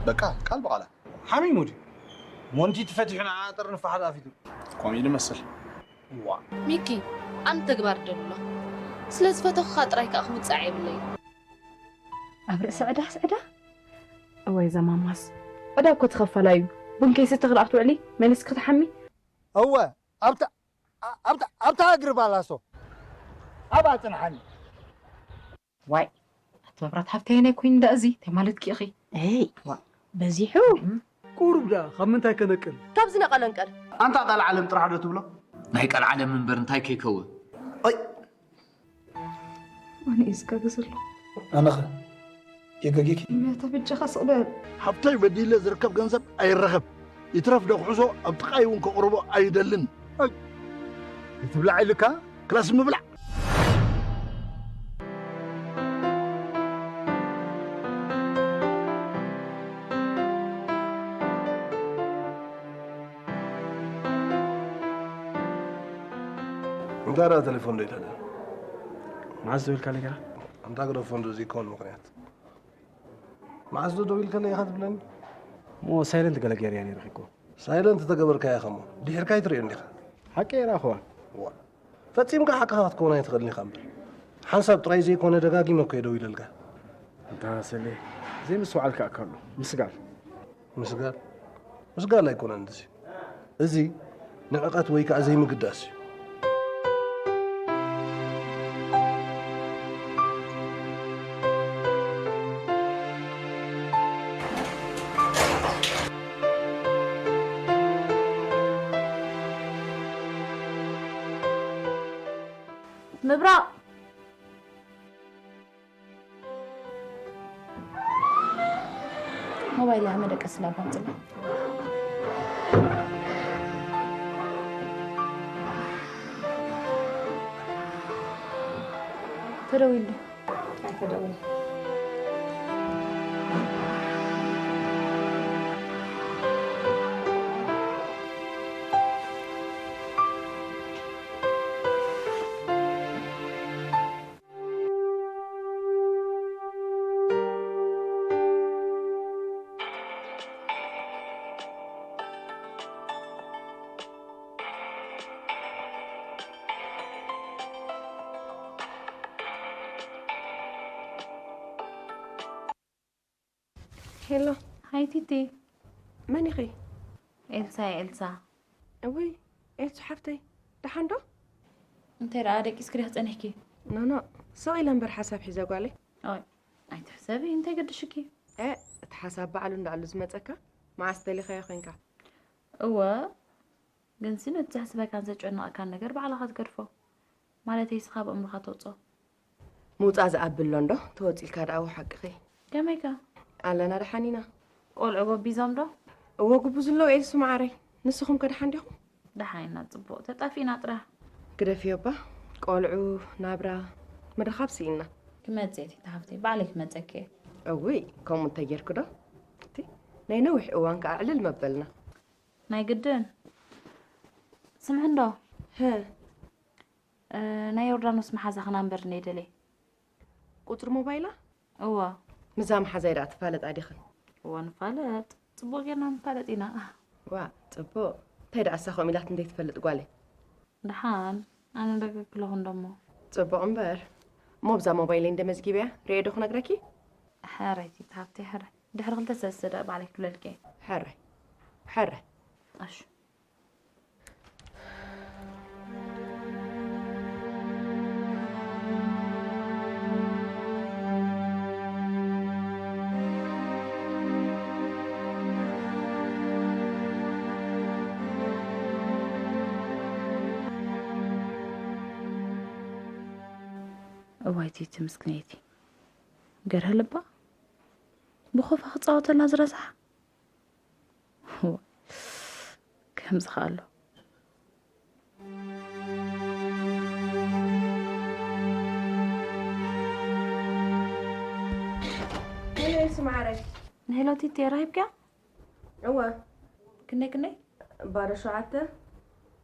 በቃ ቃል ብቓላ። ሓሚሙ ድዩ? ሞንቲ ተፈቲሑ ንዓጥር ንፋሕ ኣፊቱ። ኮሜዲ መስል። ዋ። ሚኪ፣ ኣነ ተግባር ደሎ። ስለ ዝፈተኹኻ ጥራይ ከኣ ክውጻዕ የብለይ። ኣብ ርእሲ ዕዳ ስዕዳ? እወይ ዘማማስ። ዕዳ እኮ ትኸፈላ እዩ። ቡን ከይሰተኺ ደኣ ክትውዕሊ፣ መሊስኪ ክትሓሚ። እወ፣ ኣብታ፣ ኣ-፣ ኣብታ፣ ኣብታ እግሪ ባላሶ። ኣብኣ ጽንሓኒ። ዋይ፣ ኣቲ መብራት ሃብተይ ናይ ኮይኑ እንዳ እዚ፣ እንታይ ማለትኪ ኢኺ? ኤይ፣ ዋ፣ በዚሑ። ቁሩብ ደኣ፣ ካብ ምንታይ ከነቅል? ካብ ዝነቐለ እንቀል። ኣንታ ቀልዓለም ጥራሕ ዶ ትብሎ? ናይ ቀልዓለም እምበር እንታይ ከይከውን? ኣይ፣ ኣነ እዩ ዝጋገ ዘሎ። ኣነኸ የገጌኪ? መተ ብጃኻ ስቕ በል። ሃብተይ በዲለ ዝርከብ ገንዘብ ኣይረኸብ። ይትረፍ ዶ ክሕዞ ኣብ ጥቓይ እውን ከቕርቦ ኣይደልን። ኣይ፣ ይትብላዕ ኢልካ ክላስ ምብላዕ። እንታይ ደኣ ቴሌፎን ዶ ይተለ? መዓዝ ደዊልካለይ ገና? ኣንታ ግደፎ፣ እንደዚ ይኮን ምኽንያት። መዓዝ ዶ ደዊልካለይ ኢኻ ትብለኒ? እሞ ሳይለንት ገለ ገይረያ ነይረ እኮ። ሳይለንት ተገበርካያ ኸሞ ድሒርካ ይትርእዮ እንዲኻ። ሓቂ እየ ኣኽዋ። ዋ። ፈጺምካ ሓቅኻ ክትከውን ኣይትኽእልን ኢኻ እምበር። ሓንሳብ ጥራይ ዘይኮነ ደጋጊመ እኮ እየ ደዊለልካ። ኣንታ ሰሌ፣ ዘይምስትውዓል ከኣ ኣሎ። ምስጋል። ምስጋል? ምስጋል ኣይኮነን እዚ። እዚ ንዕቐት ወይ ከኣ ዘይምግዳስ እዩ። ምብራቕ። ሞባይል እያ መደቀሲ ላባ ኣምፅእ። ተደዊሉ። ኣይተደወለን። ሄሎ። ሃይ ቲቲ። መን ኢኺ? ኤልሳ እየ፣ ኤልሳ። እውይ፣ ኤልሱ ሓፍተይ፣ ደሓን ዶ? እንታይ ደኣ ደቂስኪ ዲኺ ጸኒሕኪ? ኖ፣ ኖ፣ ስቕ ኢለ እምበር ሓሳብ ሒዘ ጓለይ። ኦይ፣ ኣይትሕሰቢ፣ እንታይ ገድሽኪ? ኤ፣ እቲ ሓሳብ ባዕሉ እንዳኣሉ ዝመጸካ፣ መዓስ ደሊኻዮ ኮንካ? እወ፣ ግንሲ ነቲ ዘሕስበካን ዘጨንቐካን ነገር ባዕልኻ ትገድፎ። ማለተይ፣ ንስኻ ኣብ ኣእምሮኻ ተውጽኦ። ምውጻእ ዝኣቢ ኣሎ እንዶ፣ ተወጺልካ ደኣ ሓቅኺ። ከመይካ? ኣለና ደሓን ኢና። ቆልዑ ጎቢዞም ዶ? እወ፣ ጉቡዝ ኣለዉ ኤልሱ መዓረይ። ንስኹም ከ ደሓን ዲኹም? ደሓን ኢና፣ ጽቡቕ። ተጣፊእና ጥራሕ። ግደፍዮ እባ፣ ቆልዑ፣ ናብራ፣ ምርኻብ ስኢንና። ክመጽእ እየ ቲቲ ሓፍተይ፣ ባዕለይ ክመጸኪ እየ። እውይ፣ ከምኡ እንተጌርኩ ዶ? እቲ ናይ ነዊሕ እዋን ከኣ ዕልል መበልና። ናይ ግድን። ስምዒ እንዶ። ሀ። እ፣ ናይ ዮርዳኖስ መሓዛኺ ናምበር እንድየ ደልየ። ቁጽሪ ሞባይላ? እወ። ምስዛ መሓዛይ ደኣ ትፋለጣ ዲኽን? እወ ንፋለጥ። ጽቡቕ ጌርና ንፋለጥ ኢና። ዋእ፣ ጽቡቕ። እንታይ ደኣ እሳ ከምኡ ኢላትኒ ዘይትፈልጥ ጓለይ? ደሓን፣ ኣነ ደገ ክለኹ እንዶ እሞ። ጽቡቕ እምበር። እሞ ብዛ ሞባይለይ እንደ መዝጊበያ፣ ርእየ ዶ ክነግረኪ? ሕራይ ቲቲ ሓፍተይ፣ ሕራይ። ድሕሪ ክልተ ሰለስተ ደቂቕ ባዕለይ ክብለልኪ እየ። ሕራይ። ሕራይ። እሺ። እዋይ ቲቲ ምስክነይቲ ገርሀ ልባ ብኾፋ ክጻወተላ ዝረስሓ። ከምዚ ኸኣ ኣሎ። ሄሎ ኤልሲ መዓረይ። ንሄሎ ቲቲ ራሂብካ? እወ። ክንደይ ክንደይ? ባዶ ሸውዓተ፣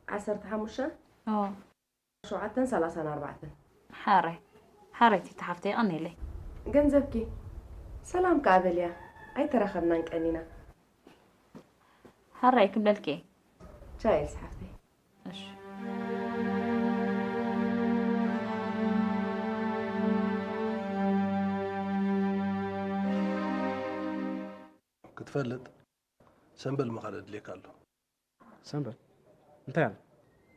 ዓሰርተ ሓሙሽተ። ኦ። ሸውዓተን ሰላሳን ኣርባዕተን። ሓራይ፣ ሓራይ ቲቲ ሓፍተይ፣ የቐንየለይ። ገንዘብኪ ሰላም ከኣ በልያ። ኣይተራኸብናን ቀኒና። ሓራይ ክብለልኪ እየ። ቻው ኤልሳ ሓፍተይ። እሺ። ክትፈልጥ ሰንበል ምኻድ ኣድልየካ ኣሎ። ሰንበል እንታይ ኣሎ?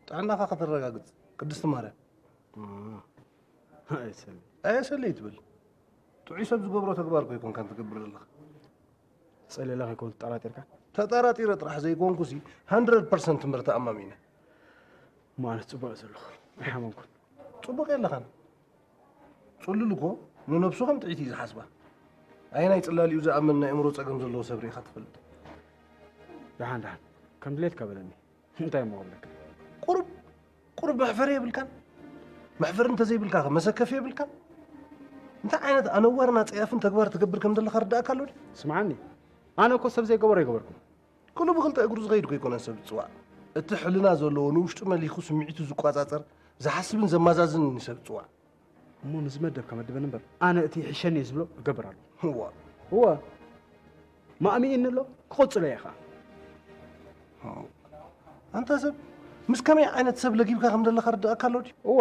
ጥዕናኻ ከተረጋግጽ ቅድስቲ ማርያም። ኣየሰሊ ኣየሰሊ ትብል። ጥዑይ ሰብ ዝገብሮ ተግባር እኮ ኣይኮንካን ትገብር ዘለኻ። ጸለለ ከይኮን ተጠራጢርካ? ተጠራጢረ ጥራሕ ዘይኮንኩሲ ሃንድረድ ፐርሰንት እምበር ተኣማሚነ። ማለት ጽቡቕ ዘለኹ ኣይሓመንኩን። ጽቡቕ የለኻን። ጽሉል እኮ ንነብሱ ከም ጥዒት እዩ ዝሓስባ። ኣየናይ ጽላል እዩ ዝኣምን ናይ ኣእምሮ ጸገም ዘለዎ ሰብ ርኢኻ ትፈልጥ? ደሓን ደሓን ከም ድሌትካ በለኒ። እንታይ እሞ ክብለካ? ቁሩብ ቁሩብ መሕፈሪ የብልካን? መሕፈሪ እንተዘይብልካ ከ መሰከፊ የብልካን? እንታይ ዓይነት ኣነዋርን ኣጸያፍን ተግባር ትገብር ከም ዘለኻ ርዳእካ ኣሎ ድዩ? ስምዓኒ፣ ኣነ እኮ ሰብ ዘይገበሮ ኣይገበርኩን። ኩሉ ብኽልተ እግሩ ዝኸይድ እኮ ኣይኮነን ሰብ ዝጽዋዕ። እቲ ሕልና ዘለዎ ንውሽጡ መሊኹ ስምዒቱ ዝቆጻጸር ዝሓስብን ዘማዛዝንን እዩ ሰብ ዝጽዋዕ። እሞ ንዝመደብካ መድበኒ እምበር ኣነ እቲ ይሕሸኒ እየ ዝብሎ እገብር ኣለኹ። እዋ እዋ ማእሚእኒ ኣሎ ክቕጽሎ እየ ኸዓ። ኣንታ ሰብ ምስ ከመይ ዓይነት ሰብ ለጊብካ ከም ዘለኻ ርዳእካ ኣሎ ድዩ? እወ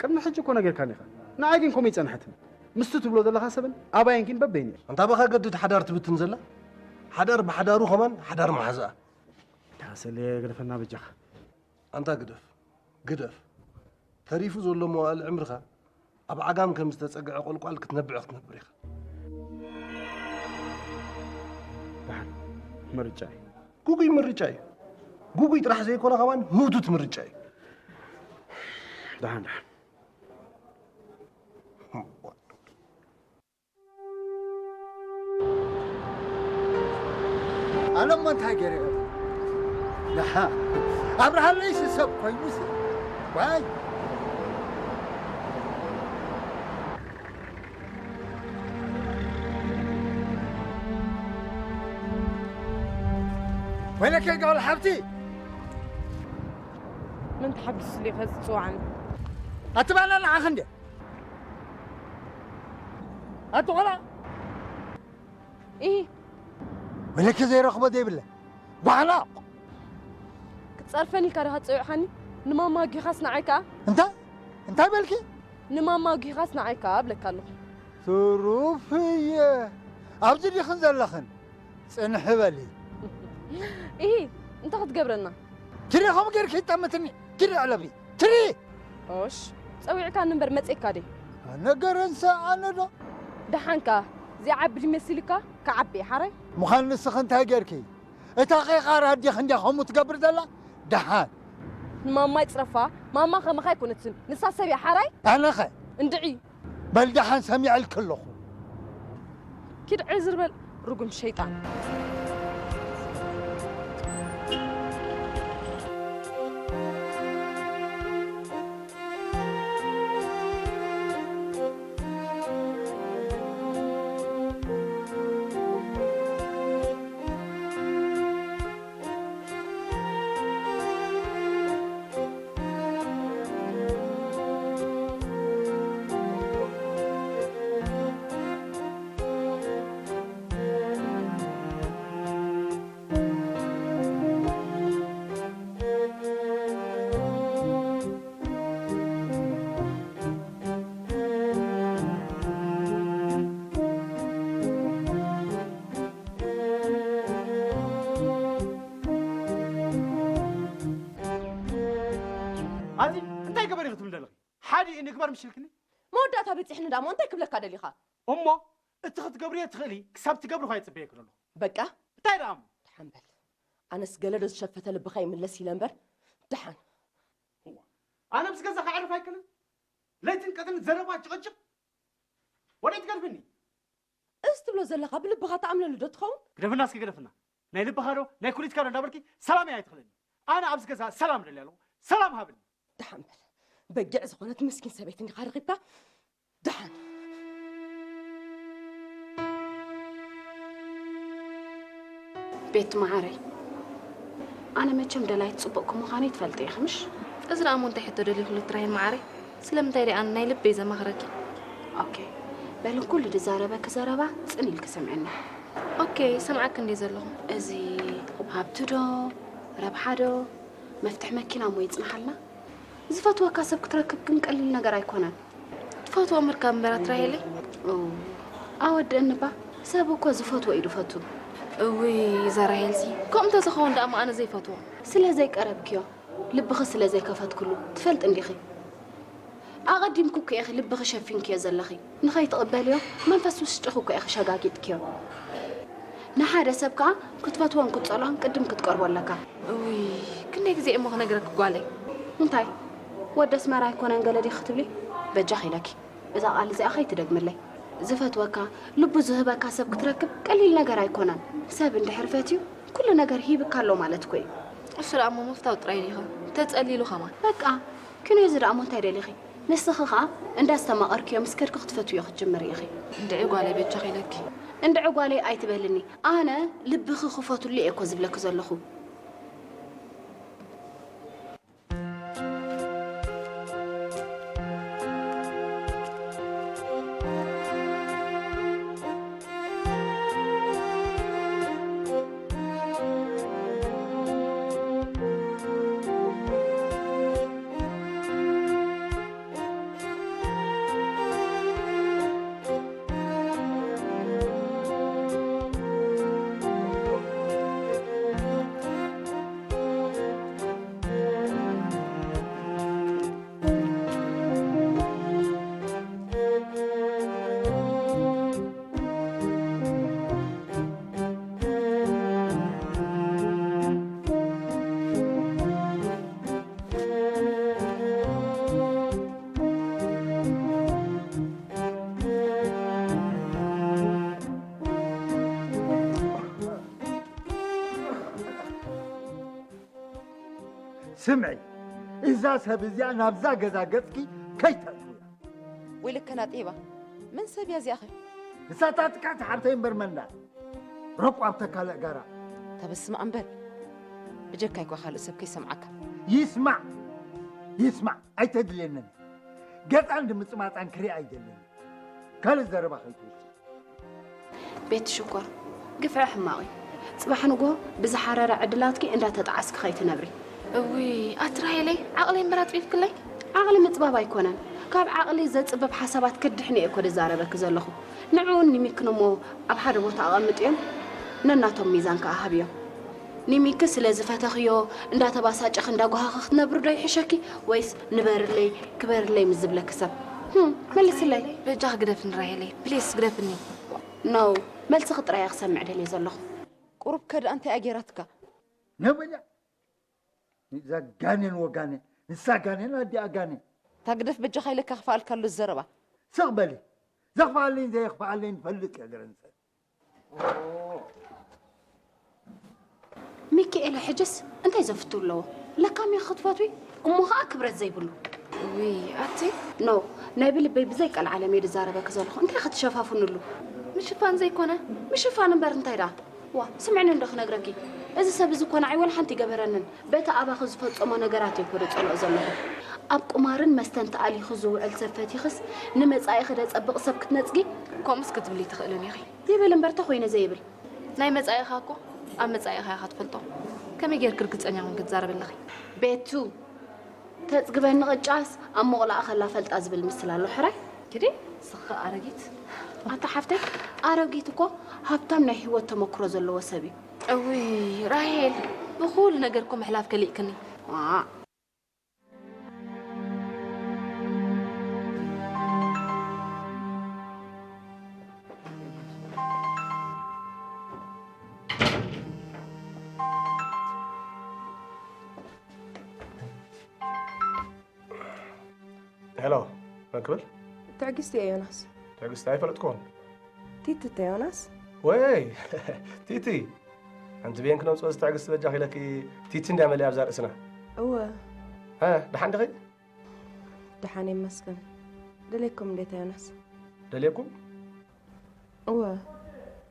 ቅድሚ ሕጂ እኮ ነጊርካኒ ኢኻ። ንዓይ ግን ከምኡ ይጸንሐትኒ። ምስቲ ትብሎ ዘለኻ ሰብን ኣባይን ግን በበይኑ እየ። ኣንታ ብኻ ገድድ ሓዳር ትብትን ዘላ ሓዳር ብሓዳሩ ከማን ሓዳር መሓዝኣ። ካሰሌ ግደፈና በጃኻ። ኣንታ ግደፍ ግደፍ ተሪፉ ዘሎ መዋእል ዕምርኻ ኣብ ዓጋም ከም ዝተጸግዐ ቆልቋል ክትነብዕ ክትነብር ኢኻ። ደሓን ምርጫ እዩ። ጉጉይ ምርጫ እዩ። ጉጉይ ጥራሕ ዘይኮነ ከማን ህውቱት ምርጫ እዩ። ደሓን ደሓን ኣነ እሞ እንታይ ገይረ? ደሓ ኣብርሃለይስ ሰብ ኮይኑስ ዋይ ወይለከ ጓል ሓብቲ መን ተሓጒሱ ኢኻ ዝጽውዓኒ? ኣትባላ ንዓኺ እንድየ ኣቲ ቆልዓ ኢሂ ወለኪ ዘይረኽቦ ዘይብለ ጓሕላቕ ክትጸርፈኒ ኢልካ ዲኻ ዝጸዊዕኻኒ? ንማማ ኣጊኻስ ንዓይ ከኣ እንታይ እንታይ በልኪ? ንማማ ኣጊኻስ ንዓይ ከኣ እብለካ ኣለኹ። ትሩፍ እየ ኣብዚ ዲኽን ዘለኽን ጽንሒ በሊ። ኢሂ እንታይ ክትገብረና? ኪዲ ከምኡ ጌርኪ ጠምትኒ ኪዲ ዕለቢ ኪዲ። ኦሽ ጸዊዕካኒ እምበር መጺእካ ድየ? ኣነ ገረንሰ ኣነ ዶ? ደሓንካ ዘይዓቢ ድዩ መሲልካ? ክዓቢ እየ ሓራይ። ምዃን ንስኺ እንታይ ጌርኪ? እታ ቂቓራ ዲኺ እንድያ ከምኡ ትገብር ዘላ? ደሓን። ንማማ ይጽረፋ፣ ማማ ከማኻ ኣይኮነትን። ንሳ ሰብ እያ ሓራይ። ኣነኸ? እንድዒ። በል ደሓን ሰሚዐልኪ ኣለኹ። ኪድ ዕዝር በል ርጉም ሸይጣን። ኣዚ እንታይ ገበር ኢኺ ትብል ዘለኺ? ሓዲኡ ንግበር ምሽ ኢልክኒ? መወዳእታ በጺሕኒ ደኣ እሞ እንታይ ክብለካ ደሊኻ? እሞ እቲ ክትገብርዮ ትኽእሊ ክሳብ ትገብሪ እኳ እየ ዝጽበየኪ ዘለኹ። በቃ እንታይ ደኣ እሞ? ደሓን በል። ኣነስ ገለ ዶ ዝሸፈተ ልብኻ ይምለስ ኢለ እምበር ደሓን። ኣነ ምስ ገዛ ከዕርፍ ኣይክእልን? ለይትን ቀትርን ዘረባ ጭቕጭቕ ወደይ ትገድፍኒ? እዚ ትብሎ ዘለኻ ብልብኻ ትኣምነሉ ዶ ትኸውን? ግደፍና እስኪ ግደፍና። ናይ ልብኻ ዶ ናይ ኩሊትካ ዶ እንዳበልኪ ሰላመይ ኣይትኽእልኒ። ኣነ ኣብዚ ገዛ ሰላም እደሊ ኣለኹ። ሰላም ሃብኒ። ደሓን በል። በጊዕ ዝኾነት ምስኪን ሰበይቲ እንዲኻ ረኺብካ። ደሓን። ቤቲ መዓረይ፣ ኣነ መቸም ደላይት ጽቡቕ ክም ምዃነይ ትፈልጢ ኢኺ ምሽ? እዚ ደኣ እሞ እንታይ ሕቶ ደሊኹ ልትራይን መዓረይ? ስለምንታይ ደኣ ኣነ ናይ ልበይ ዘማኽረኪ? ኦኬ፣ በሊ ኩሉ ድዛረበኪ ዘረባ ጽን ኢልኪ ስምዕኒ። ኦኬ፣ ሰምዓክ እንዴ ዘለኹ። እዚ ሃብቲ ዶ ረብሓ ዶ መፍትሕ መኪና እሞ ይጽንሓልና። ዝፈትወካ ሰብ ክትረክብ ግን ቀሊል ነገር ኣይኮነን። ትፈትዎ ምርካብ እምበር ኣትራሄለይ። ኦ፣ ኣወደእንባ። ሰብ እኮ ዝፈትዎ እዩ ዝፈቱ። እውይ፣ እዛ ራሄልሲ ከምኡ እንተዝኸውን ደኣ እሞ ኣነ ዘይፈትዎ። ስለ ዘይቀረብክዮ፣ ልብኺ ስለ ዘይከፈትክሉ ትፈልጥ እንዲኺ። ኣቐዲምኩ እኮ ኢኺ ልብኺ ሸፊንክዮ ዘለኺ። ንኸይትቕበልዮ መንፈስ ውሽጥኺ እኮ ኢኺ ሸጋጊጥክዮ። ንሓደ ሰብ ከኣ ክትፈትዎን ክትጸልኦን ቅድም ክትቀርቦ ኣለካ። እውይ፣ ክንደይ ግዜ እሞ ክነግረኪ ጓለይ። እንታይ? ወዲ ኣስመራ ኣይኮነን ገለ ዲኺ ክትብሊ? በጃኺ ኢለኪ። እዛ ቃል እዚኣ ከይትደግምለይ። ዝፈትወካ፣ ልቡ ዝህበካ ሰብ ክትረክብ ቀሊል ነገር ኣይኮነን። ሰብ እንድሕር ፈትዩ፣ ኩሉ ነገር ሂብካ ኣሎ ማለት እኮ እዩ። እሱ ደኣ እሞ ምፍታው ጥራይ ዲኻ? ተጸሊሉ ከማን። በቃ፣ ኪኖ እዚ ደኣ እሞ እንታይ ደሊኺ? ንስኺ ኸኣ እንዳስተማቐርክዮ ምስ ከድኪ ክትፈትውዮ ክትጅምሪ ኢኺ። እንድዒ ጓለይ በጃኺ ኢለኪ። እንድዒ ጓለይ ኣይትበልኒ። ኣነ ልብኺ ክፈትሉ እየ እኮ ዝብለኪ ዘለኹ። ስምዒ፣ እዛ ሰብ እዚኣ ናብዛ ገዛ ገጽኪ ከይተእትውያ። ወይለከ ናጤባ፣ መን ሰብ እያ እዚኣኸ? ንሳ እታ ጥቅዕቲ ሓብተይ እምበር መን እያ? ረቋብ ተካለ ጋራ። ተበስማ እምበር፣ ብጀካይ እኳ ካልእ ሰብ ከይሰምዓካ። ይስማዕ፣ ይስማዕ፣ ኣይተድልየንን። ገጻን ድምጽማጻን ክርኢ ኣይደልን። ካልእ ዘረባ ከይትውስኽ። ቤቲ ሽኮር፣ ግፍዒ ሕማቕ እዩ። ጽባሕ ንግሆ ብዝሓረረ ዕድላትኪ እንዳተጣዓስኪ ከይትነብሪ። እውይ፣ ኣቲ ራሄለይ፣ ዓቕለይ እምበር ኣጽቢብክለይ። ዓቕሊ ምጽባብ ኣይኮነን፣ ካብ ዓቕሊ ዘጽብብ ሓሳባት ክድሕን እየ እኮ ዝዛረበኪ ዘለኹ። ንዕኡን ንሚክን እሞ ኣብ ሓደ ቦታ ኣቐምጥዮም፣ ነናቶም ሚዛን ከኣ ሃብዮም። ንሚኪ ስለ ዝፈተኽዮ እንዳተባሳጨኺ እንዳጓሃኺ ክትነብሪ ዶ ይሕሸኪ፣ ወይስ ንበርለይ ክበርለይ ምስ ዝብለኪ ሰብ? ህም፣ መልስለይ። በጃኺ ግደፍኒ ራሄለይ፣ ፕሊስ ግደፍኒ። ኖ፣ መልስኺ ጥራይ እየ ክሰምዕ ደልየ ዘለኹ። ቁሩብ ከ ደኣ እንታይ እያ ጌራትካ? ነበላ፣ ንዛ ጋኔን ወጋኔን፣ ንሳ ጋኔን ኣዲኣ ጋኔን። ታግደፍ በጃኻ ኢለካ ክፍኣልካ ኣሎ ዘረባ። ስቕ በሊ። ዘኽፍኣለይን ዘየኽፍኣለይን ፈልጥ እየ፣ ገረንሰ። ሚኪኤለ ሕጅስ እንታይ ዘፍቱ ኣለዎ? ለካ ሚኪ ክትፈትዊ እሞ ኸኣ ክብረት ዘይብሉ። ውይ፣ ኣቲ። ኖ፣ ናይ ብልበይ ብዘይ ቀልዓለም እየ ዝዛረበኪ ዘለኹ። እንታይ ክትሸፋፍንሉ? ምሽፋን ዘይኮነ፣ ምሽፋን እምበር እንታይ ደኣ? ዋ፣ ስምዕኒ እንዶ ክነግረኪ። እዚ ሰብ እዚ እኮ ንዓይ ወላ ሓንቲ ኣይገበረንን። በቲ ኣባኺ ዝፈጸሞ ነገራት እየ እኮ ዝጸልኦ ዘለኹ። ኣብ ቁማርን መስተን ተኣሊኹ ዝውዕል ሰብ ፈቲኽስ፣ ንመጻኢኺ ደጸብቕ ሰብ ክትነጽጊ? ከምኡስ ክትብሊ ትኽእልን ኢኺ። ይብል እምበር ተኾይነ ዘይብል። ናይ መጻኢኻ እኮ ኣብ መጻኢኻ ኢኻ ትፈልጦ። ከመይ ጌርኪ ርግጸኛ ኮንኪ ትዛረቢ ኣለኺ? ቤቱ፣ ተጽግበኒ ቅጫስ ኣብ ሞቕላኣ ከላ ፈልጣ ዝብል ምስላ ኣሎ ሕራይ። ግዲ፣ ስኻ ኣረጊት። ኣታ ሓፍተይ፣ ኣረጊት እኮ ሃብታም ናይ ህይወት ተመክሮ ዘለዎ ሰብ እዩ። እውይ፣ ራሄል፣ ብኹሉ ነገር እኮ ምሕላፍ ከሊእክኒ። ዋእ። ሄሎ፣ መን ክብል? ትዕግስቲ እየ ዮናስ። ትዕግስቲ ኣይፈለጥኩዎን። ቲቲ እተ ዮናስ? ወይ፣ ቲቲ። ሓንቲ ብየን ክነምጽኦ እዚ ትዕግስቲ በጃኺ ኢለኪ ቲቲ እንድያ መሊኣ ኣብዛ ርእስና። እወ። እ፣ ደሓን ዲኺ? ደሓን ይመስገን። ደልየኩም እንዴታ ዮናስ? ደልየኩም? እወ፣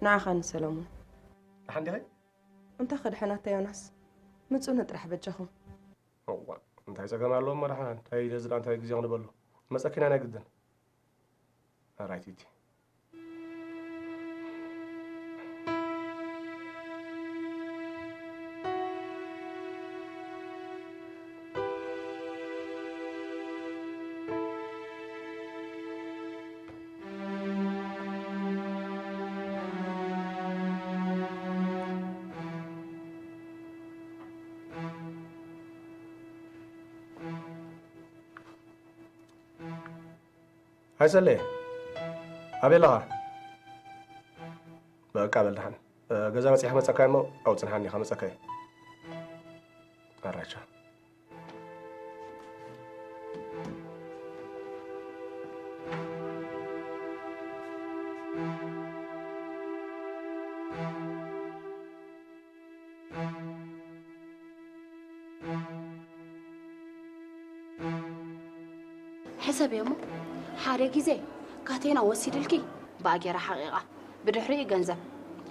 ንዓኻን ሰለሙን። ደሓን ዲኺ? እንታይ ክድሕን ኣታ ዮናስ? ምጹኒ ጥራሕ በጃኹም። እዋ፣ እንታይ ጸገም ኣለዎ እሞ ደሓን? እንታይ ኢለ ዝዳ እንታይ ግዜ ክንበሎ? መጸኪና ናይ ግድን። ኣራይ ቲቲ። ኣይሰለየ። ኣበይ ኣለኻ? በቃ በል ደሓን። እ፣ ገዛ በጺሐ ክመጸካ እሞ ኣብኡ ጽንሓኒ፣ ከመጸካ እየ። ኣራቻ። ሕሰብዮ እሞ፣ ሓደ ግዜ ካቴና ወሲድልኪ፣ ብኣ ጌራ ሓቒቓ፣ ብድሕሪኡ ገንዘብ።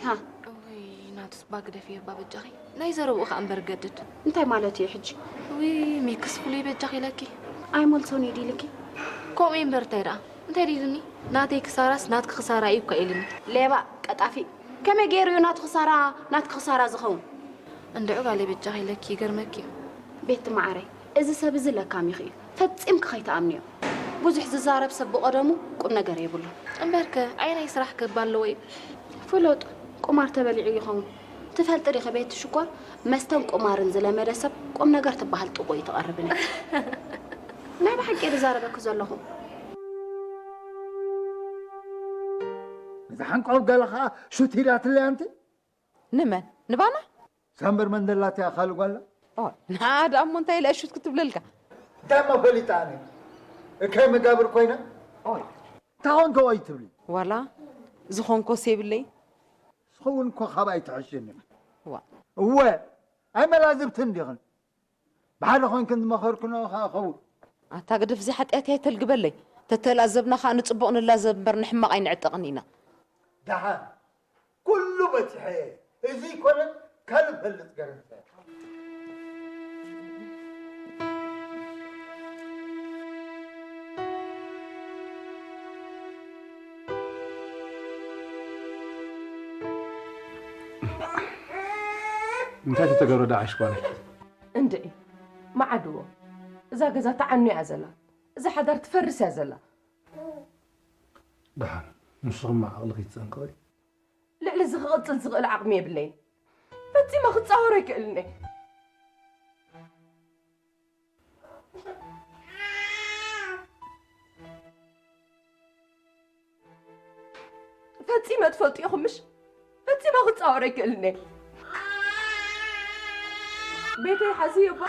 ሃ። እውይ፣ ናቱስ እባ ግደፍዮ እባ በጃኺ። ናይ ዘረብኡ ከኣ እምበር ገድድ። እንታይ ማለት እዩ ሕጂ? ውይ፣ ሜክስ ፍሉይ በጃኺ ኢለኪ። ኣይመልሶን እዩ ድዩ ኢልኪ? ከምኡ እዩ እምበር እንታይ ደኣ? እንታይ ድዩ ኢሉኒ? ናተይ ክሳራስ ናትኪ ክሳራ እዩ እኳ ኢሉኒ። ሌባ፣ ቀጣፊ። ከመይ ገይሩ እዩ ናቱ ክሳራ ናትኪ ክሳራ ዝኸውን? እንድዒ ጓለይ በጃኺ ኢለኪ ይገርመኪ እዩ። ቤቲ መዓረይ፣ እዚ ሰብ እዚ ለካሚኺ እዩ። ፈጺምኪ ከይትኣምንዮ። ብዙሕ ዝዛረብ ሰብ ብቐደሙ ቁም ነገር የብሉን። እምበርከ ኣየናይ ስራሕ ከባ ኣለዎ እዩ? ፍሉጥ ቁማር ተበሊዑ ይኸውን። ትፈልጢ ዲኺ ቤቲ ሽኮር፣ መስተን ቁማርን ዝለመደ ሰብ ቁም ነገር ትበሃል ጥቁ እዩ ትቐርብን እያ። ናይ ብሓቂ እየ ዝዛረበኪ ዘለኹ። እዛ ሓንቆብ ገለ ኸዓ ሹት ሂዳትለይ ኣንቲ። ንመን? ንባና? ሳምበር መንደላትያ ካልእ ጓላ። ኦ፣ ንዓ ደኣ እሞ እንታይ ኢለ እሹት ክትብለልካ? እንታይ እሞ ፈሊጣ ኣነ? እከይ መጋብር ኮይነ? ኦይ፣ እንታይ ኾንከ ኦይ ትብሊ? ዋላ ዝኾንኮስ የብለይ። ንስኺ እውን እኮ ካባይ ትሕሽኒ። ዋ። እወ፣ ኣይመላዝብትን ዲኽን? ብሓደ ኮይንክን ዝመኸርክንኦ ከዓ ኸውን። ኣታ ግደፍ እዚ ሓጢኣተይ ኣይተልግበለይ። ተተላዘብና ከዓ ንፅቡቕ ንላዘብ እምበር ንሕማቕ ኣይንዕጠቕን ኢና። ደሓን ኩሉ በፂሐ እየ። እዚ ይኮነን ካልእ ፈልጥ ገረንተ። እንታይ ተተገብረ ደኣ ዓሽ ጓለይ? እንድዒ መዓድዎ እዛ ገዛ ተዓኑ እያ ዘላ። እዛ ሓዳር ትፈርስ እያ ዘላ። ደሓን ንስኺማ ዓቕሊ ከይትፀንቅቒ። ልዕሊ እዚ ክቕፅል ዝኽእል ዓቕሚ የብለይን። ፈጺመ ክፃወር ኣይክእልን እየ። ፈጺመ ትፈልጡ ኢኹም ምሽ? ፈጺመ ክጻወር ኣይክእልን እየ። ቤተይ ሓዝዮ እባ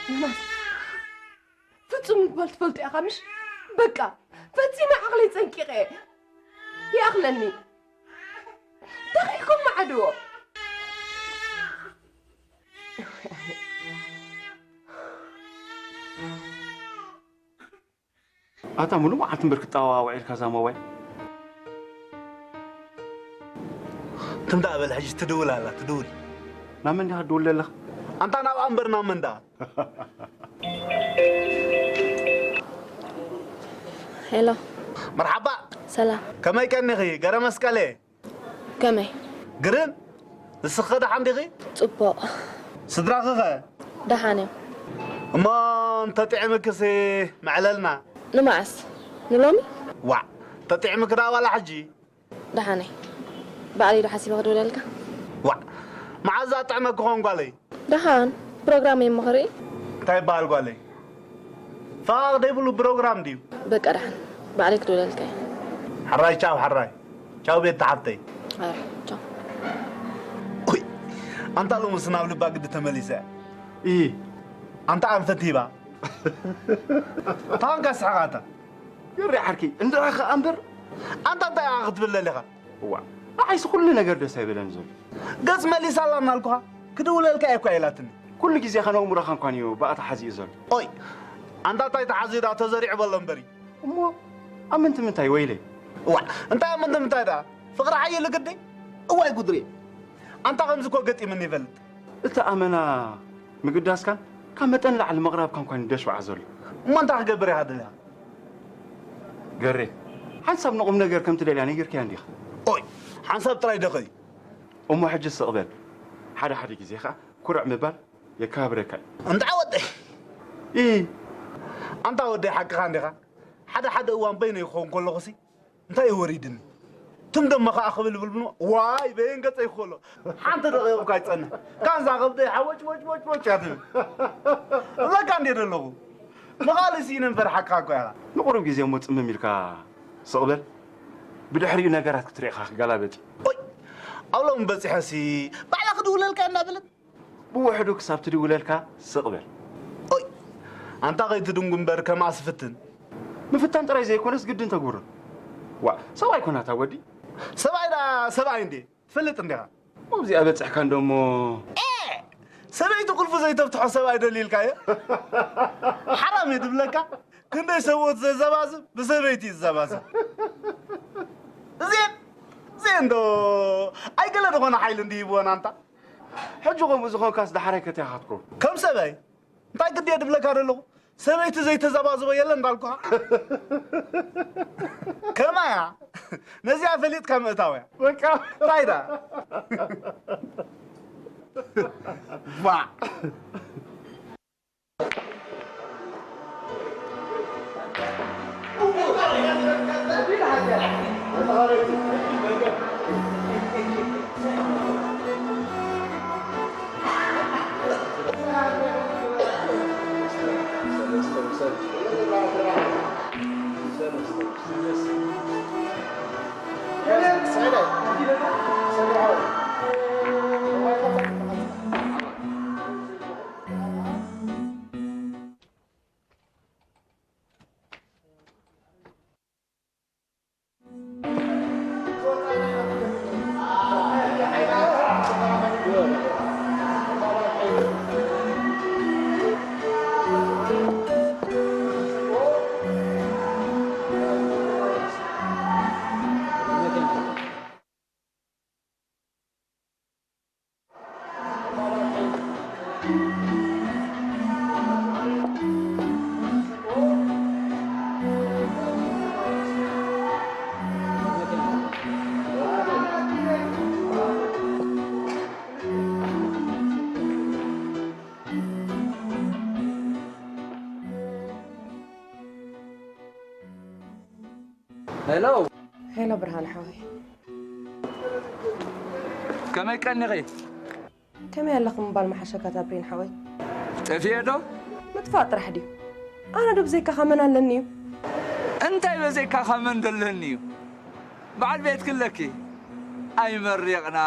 ዮናስ ፍጹም ምባል ትፈልጡ ኢኻ ምሽ? በቃ ፈጺመ ዓቕለይ ጸንቂቐ እየ። ይኣኽለኒ። ደኺእኩም መዓድዎ። ኣታ ሙሉእ መዓልቲ እምበር ክትጠዋዋዕ ኢልካ እዛ ሞባይል። ትም ደኣ በል ሕጂ ትድውል ኣላ ትድውል። ናብ መን ዲኻ ትድውል ዘለኻ? ኣንታ ናብኣ እምበር ናብ መን ደኣ? ሄሎ መርሓባ ሰላም ከመይ ቀኒኺ ገረ መስቀሌ? ከመይ? ግርም ንስኺ ደሓን ዲኺ? ጽቡቕ። ስድራኺ ኸ? ደሓን እዮም። እሞ እንተጥዒምክሲ ምዕለልና። ንመዓስ? ንሎሚ? ዋዕ እንተጥዒምኪ ደኣ ዋላ ሕጂ? ደሓነይ። ባዕለይ ዶ ሓሲበ ክድውለልካ? ዋዕ መዓዝ ኣጥዕመኪ ኾን ጓለይ? ደሓን ፕሮግራመይ እሞ ክርኢ። እንታይ ይበሃል ጓለይ? ፈቓቕ ደይብሉ ብሮግራም ድዩ? በቃ ደሓን ባዕለይ ክድውለልካ እየ። ሕራይ ቻው ሕራይ ቻው ቤቲ ሓብተይ። ሕራይ ቻው። ኡይ ኣንታ ሎምስ ናብ ልባ ግዲ ተመሊሰ። ኢሂ ኣንታ ኣንፈት ሂባ። ታንካ ስሕቓታ። ገሬ ዓርከይ እንድዒ ኸኣ እምበር። ኣንታ እንታይ ኢኻ ክትብል ደሊኻ? እዋእ ንዓይሲ ኩሉ ነገር ደስ ኣይበለን ዘሎ። ገጽ መሊሳላ እናልኩኻ ክድውለልካ እየ እኳ ኢላትኒ። ኩሉ ግዜ ኸነእምሮኻ እንኳን እዩ ብኣ ተሓዚኡ ዘሎ። ኦይ ኣንታ እንታይ ተሓዚኡ ደኣ ተዘሪዑ በሎ እምበሪ። እሞ ኣብ ምንቲ ምንታይ ወይለይ። እዋእ እንታይ ኣብ ምንቲ ምንታይ ደኣ ፍቕሪ ሓይሉ ግዲ። እዋይ ጉድሪ ኣንታ ከምዚ እኮ ገጢሙኒ ይፈልጥ። እቲ ኣመና ምግዳስካን ካብ መጠን ንላዕሊ ምቕራብካ እንኳን እዩ ደሽባዓ ዘሎ። እሞ እንታይ ክገብር ኢኻ ደሊኻ? ገሬ፣ ሓንሳብ ንቑምነገር ከም ትደልያ ነጊርካያ እንዲኻ። ኦይ፣ ሓንሳብ ጥራይ ደኸዩ። እሞ ሕጂ ስቕ በል። ሓደ ሓደ ግዜ ኸኣ ኩርዕ ምባል የከባብረካ እዩ። እንድዓ ወደይ። ኢ። ኣንታ ወደይ ሓቅኻ እንዲኻ። ሓደ ሓደ እዋን በይነይ ክኸውን ከለኹሲ እንታይ እዩ ወሪድኒ? ትም ደሞ ኸኣ ክብል ይብል ብሎ ዋይ በየን ገጸይ ክኸሎ ሓንቲ ደቂቕ እኳ ኣይጸንሕ። ካንዛ ከብደይ ሓወጭ ወጭ ወጭ ወጭ እያ ትብል። እብለካ እንድየ ዘለኹ። ንኻልእ ስኢነ ምፈርሓካ እኮ ኢኻ። ንቑሩብ ግዜ እሞ ጽምም ኢልካ ስቕ በል። ብድሕሪኡ ነገራት ክትርኢ ኢኻ ክገላበጥ እዩ። ኦይ! ኣብ ሎሚ በጺሐሲ ባዕላ ክድውለልካ እንዳበለት። ብውሕዱ ክሳብ ትድውለልካ ስቕ በል። ኦይ! ኣንታ ከይትድንጉ እምበር ከምኣስ ፍትን። ምፍታን ጥራይ ዘይኮነስ ግድን ተግብሮ። ዋእ! ሰብኣይ ኮና እታ ወዲ። ሰብኣይ ደኣ ሰብኣይ እንዴ? ትፈልጥ እንዲኻ። ኣብዚኣ በጺሕካ እንዶ እሞ። ኤ! ሰበይቲ ቁልፉ ዘይተፍትሖ ሰብኣይ ደልዩ ኢልካዮ? ሓራም እዩ ድብለካ። ክንደይ ሰብኡት ዘዘባዝብ ብሰበይቲ እዩ ዝዘባዝብ። እዚኤን፣ እዚኤን ዶ ኣይገለ ዝኾነ ሓይሊ እንዲ ሂብወን ኣንታ። ሕጂ ከምኡ ዝኾንካስ ደሓራይ ከትያኻትኮ። ከም ሰበይ እንታይ ግዲ እየ ድብለካ ዘለኹ? ሰበይቲ ዘይተዘባዝቦ የለን እንዳልኩኻ። ከማያ ነዚኣ ፈሊጥካ ምእታው እያ። በቃ። እንታይ ደኣ? ባ። ሄሎ። ሄሎ ብርሃን ሓወይ። ከመይ ቀኒኺ? ከመይ ኣለኺ ምባል ምሓሸካ እታ ብሬን ሓወይ። ጠፊኤ ዶ? ምጥፋእ ጥራሕ ድዩ? ኣነ ዶ ብዘይካኻ መን ኣለኒ እዩ? እንታይ በዘይካኻ መን ደለኒ እዩ? በዓል ቤትኪ ኣለኪ። ኣይመሪቕና፣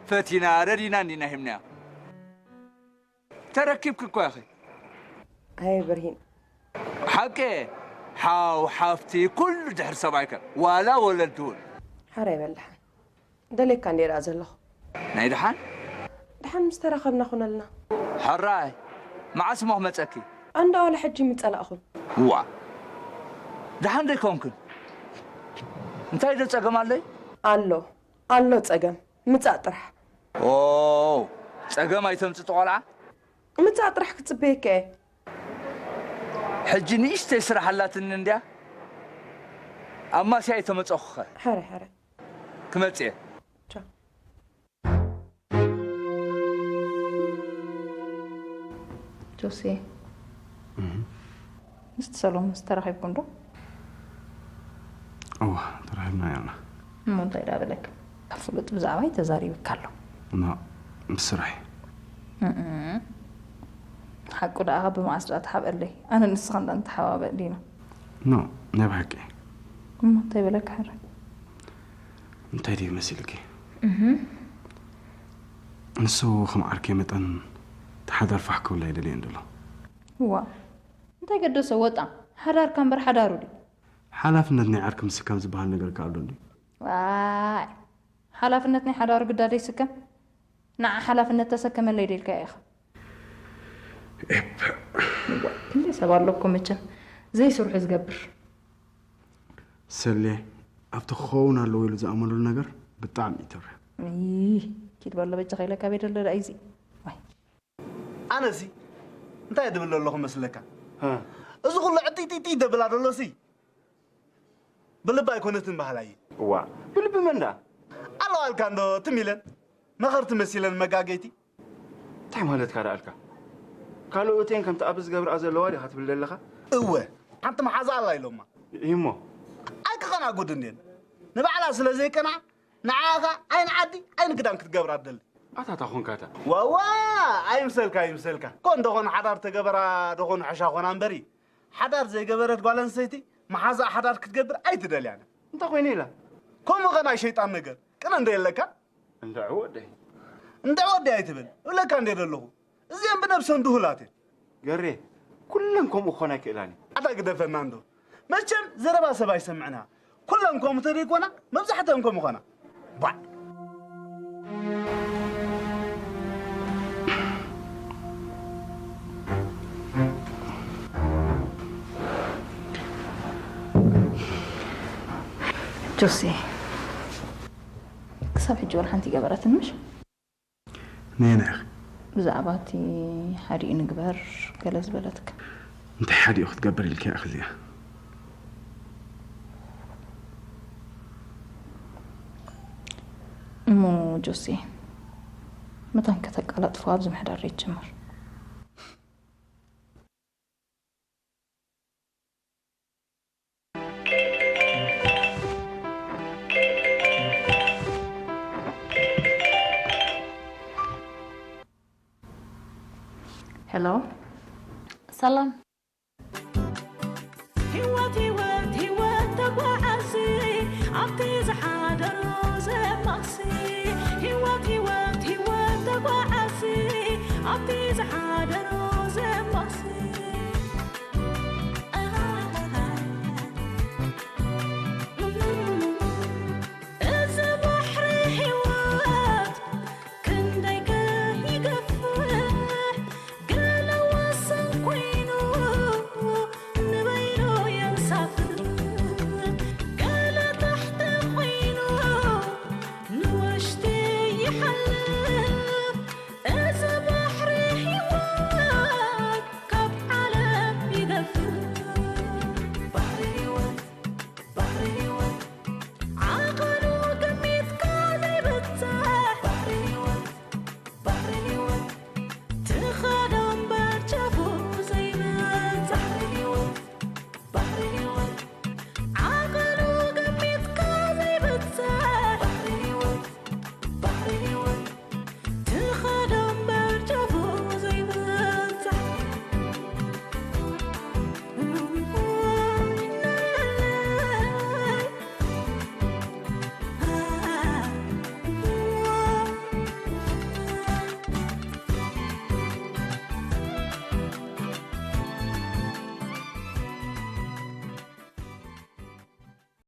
ፈቲና፣ ረዲና እንዲና ሂብናያ። ተረኪብኪ እኮ ኢኺ። ኣይ ብርሂን። ሓቂ። ሓው፣ ሓፍቲ፣ ኩሉ ድሕሪ ሰብኣይከ፣ ዋላ ወለዲ እውን። ሓራይ በል ደሓን። ደልየካ እንድየ ደኣ ዘለኹ። ናይ ደሓን? ደሓን ምስ ተራኸብና ኩነልና። ሕራይ። መዓስ እሞ ክመጸኪ? ኣንዳ ዋላ ሕጂ ምጸላእኹም። እዋ። ደሓን ዶ ኣይኮንክን? እንታይ ዶ ጸገም ኣለይ? ኣሎ። ኣሎ ጸገም። ምጻእ ጥራሕ። ኦ፣ ጸገም ኣይተምጽእ ቆልዓ። ምጻእ ጥራሕ ክጽበየካ እየ። ሕጂ ንእሽተይ ስራሕ ኣላትኒ እንድያ። ኣማስያ ኣይተመጸኹኸ። ሕራይ፣ ሕራይ። ክመጽእ እየ። ቻው። ጆሴ፣ እህ። ምስቲ ሰሎሞንስ ተራኺብኩም ዶ? እዋ፣ ተራኺብና ኢና። እሞ እንታይ ደኣ በለካ? ካብ ፍሉጥ ብዛዕባይ ተዛሪብካ ኣሎ። ኖ፣ ብስራሕ። እም። ሓቁ ደኣ ካብ ብመዓስ ደኣ ተሓብአለይ? ኣነ ንስኻ እንዳ ንተሓባበእ ዲና? ኖ፣ ናይ ብሓቂ። እሞ እንታይ በለካ ሕራይ? እንታይ ድዩ መሲልኪ? እህ። ንሱ ከም ዓርከይ መጠን ተሓዳር ፋሕ ክብል ኣይደልየን ዘሎ። እዋ፣ እንታይ ገደሶ ወጣ? ሓዳርካ እምበር ሓዳሩ ድዩ? ሓላፍነት ናይ ዓርኪ ምስካም ዝበሃል ነገር ከ ኣሎ ድዩ? ዋይ፣ ሓላፍነት ናይ ሓዳሩ ግዳ ደይስከም? ንዓ ሓላፍነት ተሰከመለይ ደልካዮ ኢኻ። ኤፕ። እዋ፣ ክንደይ ሰብ ኣሎ እኮ መቸም ዘይስርሑ ዝገብር። ሰሌ፣ ኣብቲ ክኸውን ኣለዎ ኢሉ ዝኣመነሉ ነገር ብጣዕሚ እዩ ተብርህ። እይ፣ ኪድ በሎ በጃኻ ኢለካ ቤት ኣሎ ደኣ እዩ እዚ። ዋይ። ኣነሲ እንታይ ድብል ኣለኹ መስለካ? ሃ። እዚ ኩሉ ዕጥይጥይጥይ ደብላ ደሎሲ ብልቢ ኣይኮነትን በሃላይ እየ። እዋ፣ ብልቢ መን ደኣ? ኣለዋ ኣልካ እንዶ ትም ኢለን መኸርቲ መሲለን መጋገይቲ። እንታይ ማለትካ ደኣ ኣልካ? ካልኦተን ከምቲ ኣብ ዝገብርኣ ዘለዋ ዲኻ ትብል ዘለኻ? እወ፣ ሓንቲ መሓዛ ኣላ ኢሎማ። እሞ? ኣይክኸናጉድ እንድየን። ንባዕላ ስለ ዘይቀንዓ፣ ንዓኻ ዓይኒ ዓዲ፣ ዓይኒ ክዳን ክትገብራ ትደሊ። ኣታ እንታይ ኾንካ ኣታ? ዋዋ፣ ኣይምሰልካ፣ ኣይምሰልካ። ኮን ደኾን ሓዳር ተገበራ፣ ደኾን ሕሻ ኾና እምበሪ። ሓዳር ዘይገበረት ጓል ኣንስተይቲ መሓዛኣ ሓዳር ክትገብር ኣይትደልያን። እንታይ ኮይኑ ኢላ? ከምኡ ኸ ናይ ሸይጣን ነገር ቅነ እንደ የለካ? እንድዒ ወደይ። እንድዒ ወደይ ኣይትበል እብለካ እንደ ዘለኹ። እዚአን ብነብሰን ድሁላት እየን። ገሬ፣ ኩለን ከምኡ ክኾና ኣይክእላን እየን። ኣታ ግደፈና እንዶ። መቸም ዘረባ ሰብ ኣይሰምዕና። ኩለን ከምኡ ተደይኮና መብዛሕትአን ከምኡ ኾና። ባዕ። ጆሴ፣ ክሳብ ሕጂ ወላ ሓንቲ ገበረትን ምሽ? ነየናይ ኢኺ? ብዛዕባ እቲ ሓዲኡ ንግበር ገለ ዝበለትካ። እንታይ ሓዲኡ ክትገብር ኢልካ ኢኺ እዚኣ? እሞ ጆሴ፣ መታን ከተቃላጥፎ ኣብዚ ምሕዳር ይጀመር። ሄሎ፣ ሰላም። ህይወት ህይወት ህይወት ተጓዓዚ ኣብቲ ዝሓደሮ ዘማሲ። ህይወት ህይወት ህይወት ተጓዓዚ ኣብቲ ዝሓደሮ